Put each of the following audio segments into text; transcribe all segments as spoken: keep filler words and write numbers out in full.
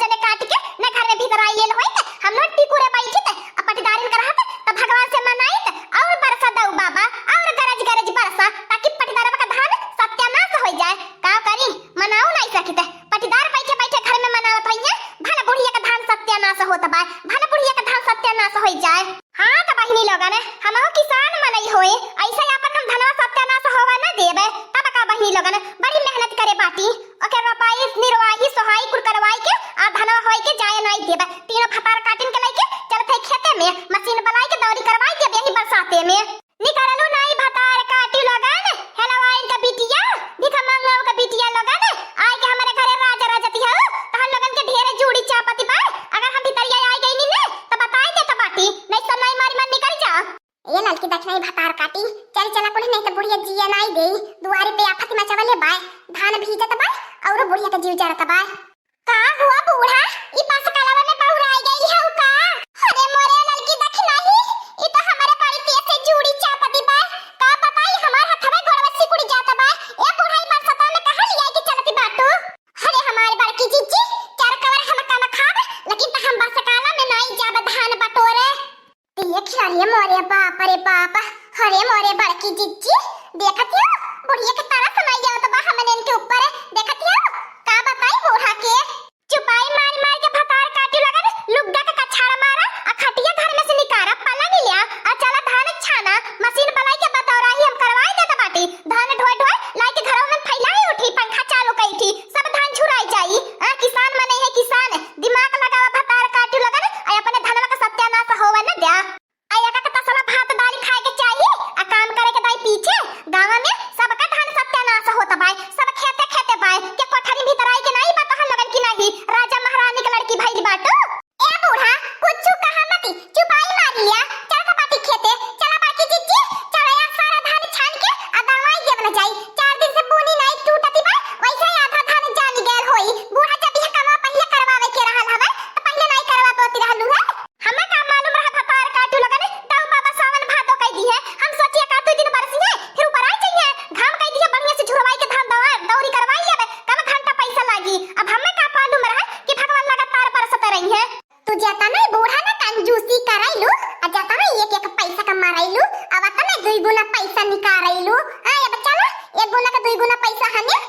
जने काट के न घर में भीतर आई लेल होइत, हम लोग टिकुरे बैठित, अब पटीदारिन करहत, तब भगवान से मनाइत, और बरसा दऊ बाबा, और गरज गरज बरसा, ताकि पटीदारवा का धान सत्यानाश हो जाए। का करी, मनाऊ नहीं सकित, पटीदार बैठे बैठे घर में मनावत होइए, भला बुढ़िया का धान सत्यानाश होत बाय, भला बुढ़िया का धान सत्यानाश हो जाए। हाँ, त बहिनी लोगन, हमहू किसान मनई होए, ऐसे आपन हम धनवा सत्यानाश होवे न देबे। तब का बहिनी लोगन, बड़ी मेहनत करे बाटी, ओके रोपाई, निरवाही, सोहाई कुल करवाई के आ धनवा होई के जाए नाई देबे। तीनों भतार काटिन के लइके चलत है खेते में, मशीन बलाई के दौरी करवाई देबे यही बरसाते में। निकरलू नाई भतार काटी लोगन, हेलवाइन का बिटिया, भिखमंगऊ का बिटिया लोगन, आए के हमरे घरे राजा राजती हऊ, तहन लोगन के ढेरे जूड़ी चापती बा। अगर हम भितरिया आए गई नी ने, त बताई देत बाटी, नहीं सब नाई मारी मन निकल जा। ए ललकी दखिनाही भतार काटी, चल चला कुल, नहीं त बुढ़िया जिया नाई देई। दुआरे पे आफत मचवले बाय, धान भीजत बाय और बुढ़िया के जीव जरत बाय। का हुआ बूढ़ा, ई बरसकलवा में बउराई गई हऊ का? अरे मोरे ललकी दखिनाही, ई त हमरे बड़ी तेज से जूड़ी चापती बाय। का बताई, हमार हथवा गोड़वा सिकुड़ जात बाय। ए बूढ़ा, ई बरसतवा में कहाँ लिया के चलती बाटू? अरे हमार बड़की जिज्जी, चार कवर हम कम खाब, लेकिन त हम बरसकलवा में नाई जाब धान बटोरे। देख ला रे मोरे बाप रे बाप, अरे मोरे बड़की जिज्जी, देखत हो, बुढ़िया के तरस नाई आवत बा हमने इनके ऊपर, देखत हो, का बताई बूढ़ा के। चुपाई मार मार के भतार काटी लगन, लुग्गा के कछाड़ मारा, आ खटिया घर में से निकारा, पलंग लिया, आ चला धान छाना, मशीन बलाई के बतौरा ही हम करवाई देत बाटी, धान ढोए ढोए लाई के घरों में फैलाई उठी, पंखा चालू कई थी, सब धान झुराई जाई। आ किसान मने है किसान, दिमाग लगावा भतार काटी लगन, आ अपने धनवा का सत्यानाश होवे न द्या। आ एका के तसला भात दाल खाए के चाही, आ काम करे के दाई पीछे। गाँव में सबका धान सत्यानाश होत बाय, सब खेते खेते बाय, के कोठरी भीतर आई के नाई बा तहन लगन की नाई, राजा महारानी के लड़की भइल बाटू। ए बूढ़ा, कुछु कहा मती, चुपाई मार लिया, चल कपाती खेते, चला बाकी जिज्जी, चला यार सारा धान छान के आ दवाई देवल जाई, चार दिन से बूनी नाई टूटती बा, वैसे ही आधा धान जानी गैल होई, बूढ़ा जब यह कमा पहले करवावे के रहल हवे, त पहले नाई करवा पाती रहलू है। हमें का मालूम रहा भतार काटू लगन, दाऊ बाबा सावन भादो कई दी है। हम सोचिए का दू दिन बरसी है, फिर ऊपर आ जाइए। घाम कई दी है, बढ़िया से झुरवाई के धान दवा, दौरी करवाई लेबे, कम घंटा पैसा लागी। अब हमें का मालूम रहा कि भगवान लगातार बरसत रही है। तू जाता नहीं बूढ़ा ना कंजूसी करैलू, आ जाता नहीं एक एक पैसा का मारैलू, अब आता नहीं दुई गुना पैसा निकारैलू। हाँ, अब चला, एक गुना का दुई गुना पैसा हने।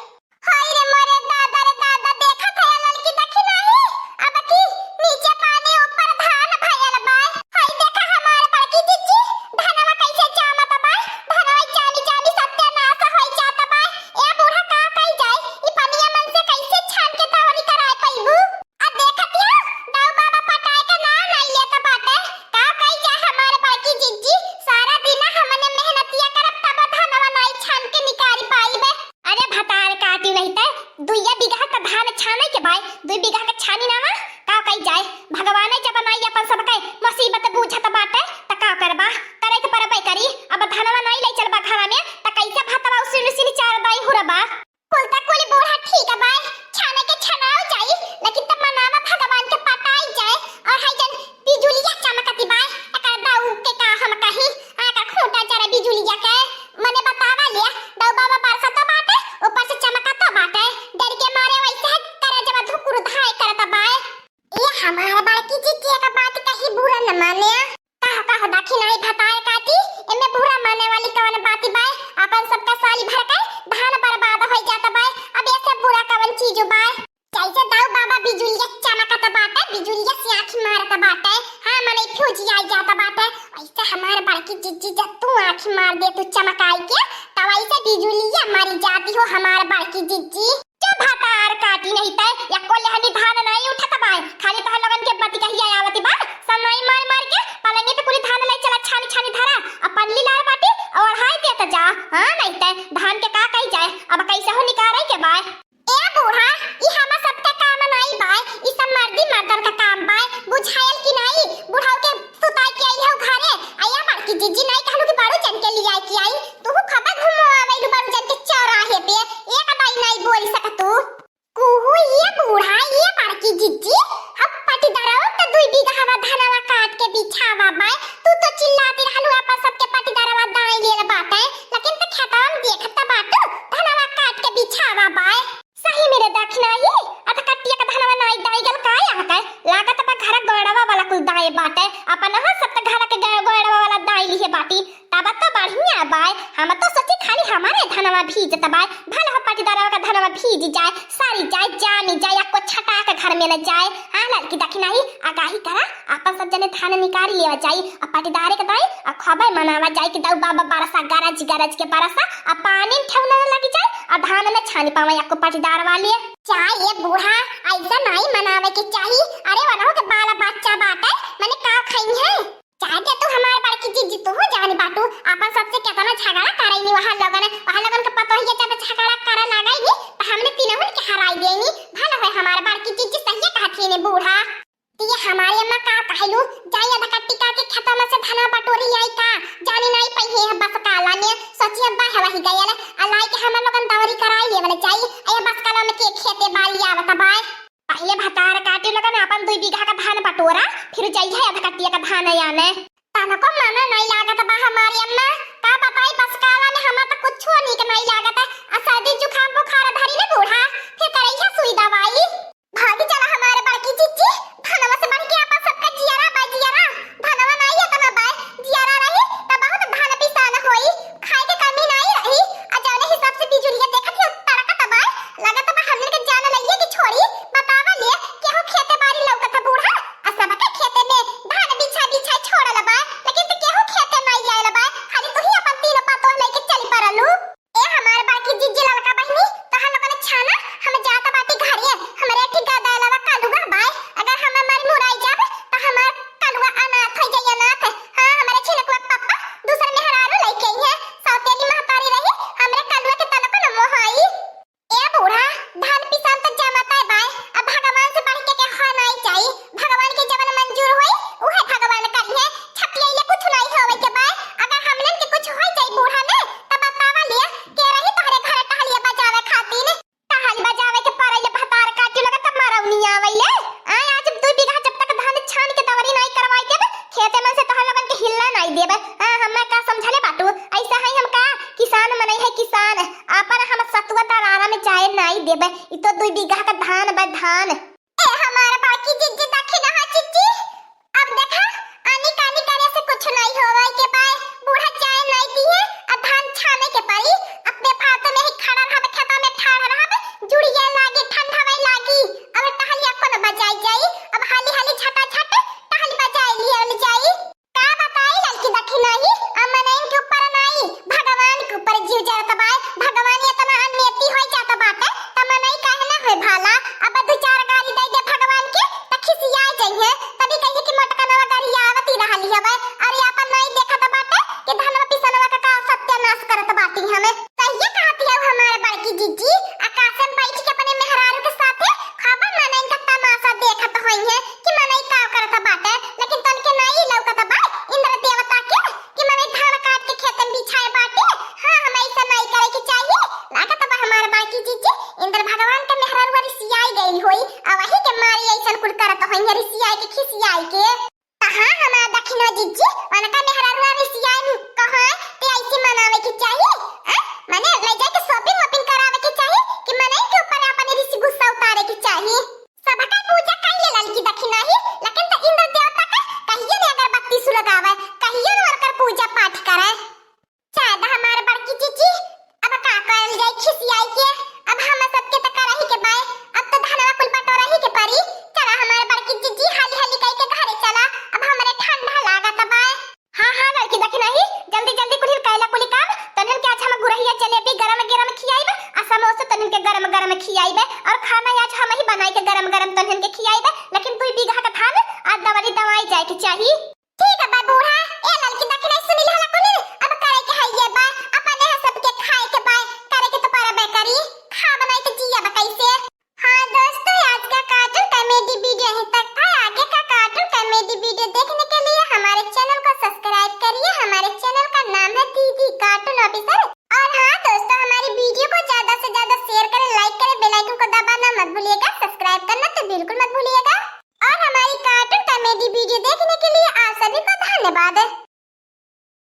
हाय रे मोरे दादा रे दादा, देखत है ललकी दखिनाही, अब की नीचे पानी ऊपर धान भयल बाय। हाय देखा हमार बड़की जिज्जी, धनवा कैसे जामत बाय, धनवा जामी जामी सत्यानाश होई जात बाय। ए बूढ़ा का कई जाए, ई पनिया मन से कैसे छान के दौरी कराए पइबू? आ देखत हो, दाऊ बाबा पटाए का नाम नाई लेत बाटे। का कई जाए हमार बड़की जिज्जी, सारा दिन हमने मेहनतिया करब तब धनवा नाई छान के निकारी पाइबे। अरे भतार काटी नहीं ते, दुइया बीघा का धान छाने के बाय, दुई बीघा का छानी नावा, का कई जाए, भगवान जब नाई अपन सबके मुसीबत बूझत बाटे, त का करबा, करे त परबे करी। अब धनवा नाई ले चलबा घरा में, त कैसे भातवा उसिन उसिन चार दाई हुरबा? कुल त कुल बूढ़ा ठीक बाय, छाने के छनाओ जाई, लेकिन त मनावा भगवान के पटाई जाए, और है जन बिजुलिया चमकती बाय, एकर दाऊ के का हम कही, आ का खूंटा जरा बिजुलिया के, मने बतावा लिया, दाऊ बाबा बरसत बाटे, ऊपर से चमकत बाटे, डर के मारे वैसे है करे जब धुकुर धाए करत बाय। ए हमार बड़की जिज्जी का बात कही बुरा न माने। कह कह दखिनाही भतार काटी, एमे बुरा माने वाली कवन बात बाय? अपन सबका साली भर के धान बर्बाद होई जात बाय, अब ऐसे बुरा कवन चीज बाय? जैसे दाऊ बाबा बिजुलिया चमकत बाटे, बिजुलिया से आँखी मारत बाटे, हाँ, मने फ्यूज आई जात बाटे, वैसे हमार बड़की जिज्जी जब तू आँखी मार दे तू चमकाई के, तब वैसे बिजुलिया मारी जाती हो हमार बड़की जिज्जी। चुप भतार काटी नहीं तय, एको लेहनी धान नहीं उठत बाय, खाली तोहर लोगन के बतिकहिया आवत बा, सब नहीं मार मार के पलंगे पे कुली धान लाई चला छानी छानी धरा, आ पल्ली लार बाटी ओढ़ाई देत जा, हाँ नहीं तय धान के का कही जाए, अब कैसे हो निकारे के बाय। ए बूढ़ा, ई हमा सबके काम नाई बाय, ई सब मर्दी मर्दन का काम बाय, बुझायल कि नाई? बुढ़ऊ के सुताई के आई हऊ घरे, आ या बड़की जिज्जी नाई कहलू कि बड़ू जन के लियाई के आई, तू खूब घूमो आवेलू बड़ू जन के चौराहे पे, एक दाई नाई बोल सकतू। कुहू ये बूढ़ा, ये बड़की जिज्जी, हम पटीदारवा त दुई बीघा हवा धनवा काट के बिछावा बाय, तू तो चिल्लाती रहलू अपन सबके पटीदारवा दाई लेल बाटे, लेकिन त खेतवा में देखत बाटू, धनवा काट के बिछावा बाय। सही में रे दखिनाही, अधकट्टिया का धनवा नाई दाई गल काय, धनवा भीजत बाय, भला हो पटीदारवा का धनवा भीज जाए, सरी जाए, जामी जाए, एक्को छटाक घर में न जाए। हाँ ललकी दखिनही, आगाही करा, आपन सब जने धान निकारि लेवा जाई, आ पटीदारे के दाई, आ खूबे मनावा जाई कि दऊ बाबा बरसा, गरज गरज के बरसा, आ पानी ठेहुना न लगी जाए, आ धान न छानी पावे एक्को पटीदार वाले। चाहे ये बूढ़ा, ऐसा नाई मनावे के चाही। अरे वनहु के बाला बच्चा बाटे, मने का खइहैं? चाहे तू हमार बड़की जिज्जी, तू हो जानी बाटू, आपन सबसे केतना झगड़ा करैनी वहाँ लोगन, वहाँ लोगन के पतोहिया जब झगड़ा करे लागैनी, त हमने तीनहुन के हराई देनी। भला होय हमार बड़की जिज्जी सहिए कहत ही ने बूढ़ा। त ये हमारी अम्मा का कहलू, जाई आधा कट्टी काके खेतवा में से धनवा बटोरी आई का, जानी नाई पइहे है बस काला में, सोचिए बा है वही गयल, आ लाई के हमर लोगन दवरी कराई लेवल जाई, ए बस काला में के खेते बारी आवत बाय। पहिले भतार काटी लोगन आपन दुई बीघा का धान बटोरा, फिर जइहे आधा कट्टिया का धान आने। तनको मना नाई लागत बा हमारी अम्मा, का बताई बस काला में हमार त कुछो नीक नाई लागत, आ सर्दी जुकाम बुखार धरी ने बूढ़ा, फिर करइहे सुई दवाई। भागी चला हमारे बड़की जिज्जी, धनवा से बढ़ के आपन सबका जियरा बा जियरा, धनवा नाई एतना बा, जियरा रही त बहुत धान पिसान होई, खाए के कमी नाई रही। आ जौने हिसाब से बिजुरिया देखत ही तड़कत बा, लगत बा हमने के जान लइए कि छोड़ी। बतावा ले, केहू खेते बारी लौकत है बूढ़ा, आ सबके खेते में धान बिछा बिछा छोड़ल बा, लेकिन त केहू खेते नाई आयल बा, खाली तू ही अपन तीन पतोह लेके चली पड़लू। ए हमार बड़की जिज्जी ललका बहिनी, तोहर लोगन छाना, हम जात बाटी घरे, हमरे ठीक गदलवा कलुआ बाय, अगर हम मर मुराई जाब त हमार कलुआ अनाथ हो जाई अनाथ। हाँ, हमरे छिनकुआ के पप्पा दूसर मेहरारू लइके अइहैं, सौतेली महतारी रही, हमरे कलुआ के तनको न मोहाई। ए बूढ़ा, धान पिसान त जमाता बाय, अब भगवान से बढ़ के केहू नाई जाई, भगवान के जवन मंजूर होई उहे भगवान करिहैं, छपियैले कुछ नाई होवे के बाय। अगर हमनन के कुछ हो जाई बूढ़ा में त बतावा लिया के रही तोहरे घर टहलिया बजावे खातिर। टहल बजावे के परैले भतार काटी लगे तब मरौनी आवैले। आय आज दुई बीघा जब तक धान छान के दवरी नाई करवाई देब, खेते मन से तोहर लोगन के हिलना नाई देब। हाँ, हमें का समझले बाटू? ऐसा है हम का? किसान मनई है किसान, आपन हम सतुआ दरारा में जाए नाई देब। ई तो दुई बीघा का धान बा धान। ए हमार बड़की जिज्जी दखिनहा जिज्जी, अब देखा, आनी कानी करे से कुछ नाई होवे के बाय, बूढ़ा जाए नाई दिए, आ धान छाने के पड़ी, अपने फालतू में ही खड़ा रहब, खेता में ठाड़ रहब, जुड़िया लागी, ठंडा वही लागी, अब टहलिया कौन बजाई जाई, अब हाली हाली झटा झट टहल बजाई लियल जाई। का बताई ललकी दखिनही, आ मनइन के ऊपर नाई, भगवान के ऊपर जीव जरत बाय। भगवान एतना अनियति होई जात बाटे, त मनई काहे ना होए भाला? अब दू चार गारी दे दे भगवान के, त खिसिया जइहे, तभी कहिए कि मोटकनवा गरियावती रहली हवे, अरे आपन नाई देखत बाटे कि धनवा पिसनवा का, का सत्यानाश करत बाटी हमें। सहिए कहत हऊ हमार बड़की जिज्जी, आकाश में बैठ के अपने मेहरारू के साथे खबर मनइन का तमाशा देखत होइहे कि मनई का करत बाटे, लेकिन तनके नाई लौकत बा इंद्र देवता के कि मनई धान काट के खेत में बिछाए बाटे। हाँ, हम ऐसा नाई करे के चाहिए। लागत बा हमार बड़की जिज्जी, इंद्र भगवान के मेहरारू रिसियाई गइल होई, आ वही के मारी ऐसन कुल करत होइहे रिसियाई के, खिसियाई के। त हाँ, हमार दखिना जिज्जी, उनका मेहरारुआ रिसियाई कहाँ, ते ऐसे मनावे के चाहिए, हैं? मने ले जाके shopping वॉपिंग करावे के चाहिए कि मनई के ऊपर अपन रिस गुस्सा उतारे के चाहिए। सबका पूजा कर ले ललकी दखिनही, लेकिन त इंद्र देवता का कहिए ने अगरबत्ती सुलगावे, कहिए ने उनकर पूजा पाठ करे। चाहे त हमार बड़की जिज्जी, अब का करल जाई खिसियाई के, अब हम सबके त करही के बाय, अब त धनवा कुल बटोरही के परी। चला हमार बड़की जिज्जी, हाली हाली कई के घरे चला, अब हमरे ठंडा लागत बाय। हाँ, हाँ, ललकी दखिनही, जल्दी जल्दी कुल कैला कुली काम, तनहन के आज हम गुरहिया जलेबी गरम गरम खियाइब, आ समोसा तनहन के गरम गरम खियाइब, और खाना आज हम ही बनाई के गरम गरम तनहन के खियाइब, लेकिन दुई बीघा का धान आज दवरी दवाई जाए के चाही। ठीक बा बूढ़ा, ए ललकी दखिनही सुनी लेहला कुली, अब करे के है ये बा, अपने है सबके खाए के बा, करे के तो परबे करी, खा बनाई तो जिया बा कैसे। हाँ दोस्तों, आज का cartoon comedy video यहीं तक था। आगे का cartoon comedy video देखने के लिए हमारे channel को subscribe करिए। हमारे channel का नाम है दीदी Cartoon Officer। और हाँ दोस्तों, हमारी video को ज्यादा से ज्यादा share करें, like करें, bell icon को दबाना मत भूलिएगा, subscribe करना तो बिल्कुल मत भूलिएगा। और हमारी cartoon comedy video देखने के लिए आप सभी को धन्यवाद।